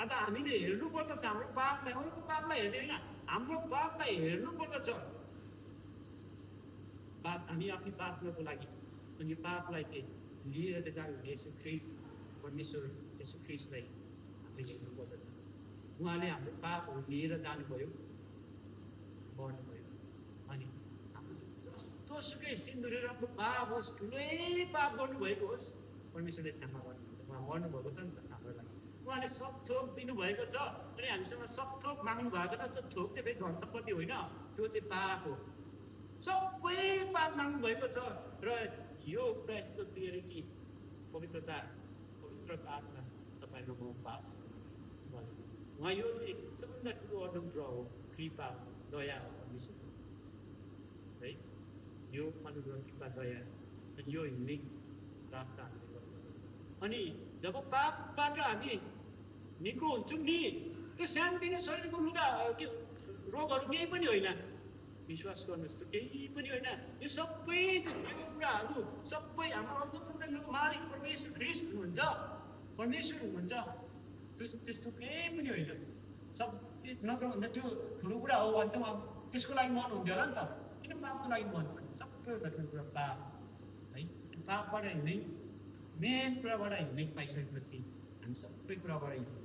आज हामीले हेर्नुपर्दछ हाम्रो पापलाई, अरूको पापलाई हेर्ने होइन, हाम्रो पापलाई हेर्नुपर्दछ। पाप हामी आफै बाँच्नको लागि अनि पापलाई चाहिँ लिएर जानु येशू ख्रीष्ट परमेश्वर येशू ख्रीष्टलाई हामीले हेर्नुपर्दछ। उहाँले हाम्रो पापहरू लिएर जानुभयो, मर्नुभयो, अनि हाम्रो जस्तोसुकै सिन्दुरेर आफ्नो पाप होस्, ठुलै पाप गर्नुभएको होस्, परमेश्वरले क्षमा गर्नुहुन्छ। उहाँ मर्नुभएको छ नि त हाम्रो लागि, उहाँले सब थोक दिनुभएको छ अनि हामीसँग सब थोक माग्नु भएको छ। त्यो थोक चाहिँ फेरि धन सम्पत्ति होइन, त्यो चाहिँ पाप हो। सबै पाप माग्नु भएको छ र यो कुरा यस्तो क्लियरिटी पवित्रता आत्मा तपाईँको म पास उहाँ यो चाहिँ सबभन्दा ठुलो अनुग्रह हो, कृपा हो, दया हो परमेश्वरको है। यो अनुग्रह कृपा दया अनि यो हिँड्ने प्राप्त हामीले गर्नुपर्छ। अनि जब पापबाट हामी निको हुन्छौँ नि, त्यो सानोतिनो शरीरको लुगा के रोगहरू केही पनि होइन, विश्वास गर्नुहोस्, त केही पनि होइन। यो सबै यो कुराहरू सबै हाम्रो अस्तित्वको मालिक परमेश्वर ख्रीष्ट हुनुहुन्छ, परमेश्वर हुनुहुन्छ। त्यस्तो केही पनि होइन। सब नत्र भन्दा त्यो ठुलो कुरा हो भने त त्यसको लागि मन हुन्थ्यो होला नि त, किन पापको लागि मन भन्ने सबैभन्दा ठुलो कुरा पाप है। पापबाट हिँड्ने मेन कुराबाट हिँड्ने पाइसकेपछि हामी सबै कुराबाट हिँड्ने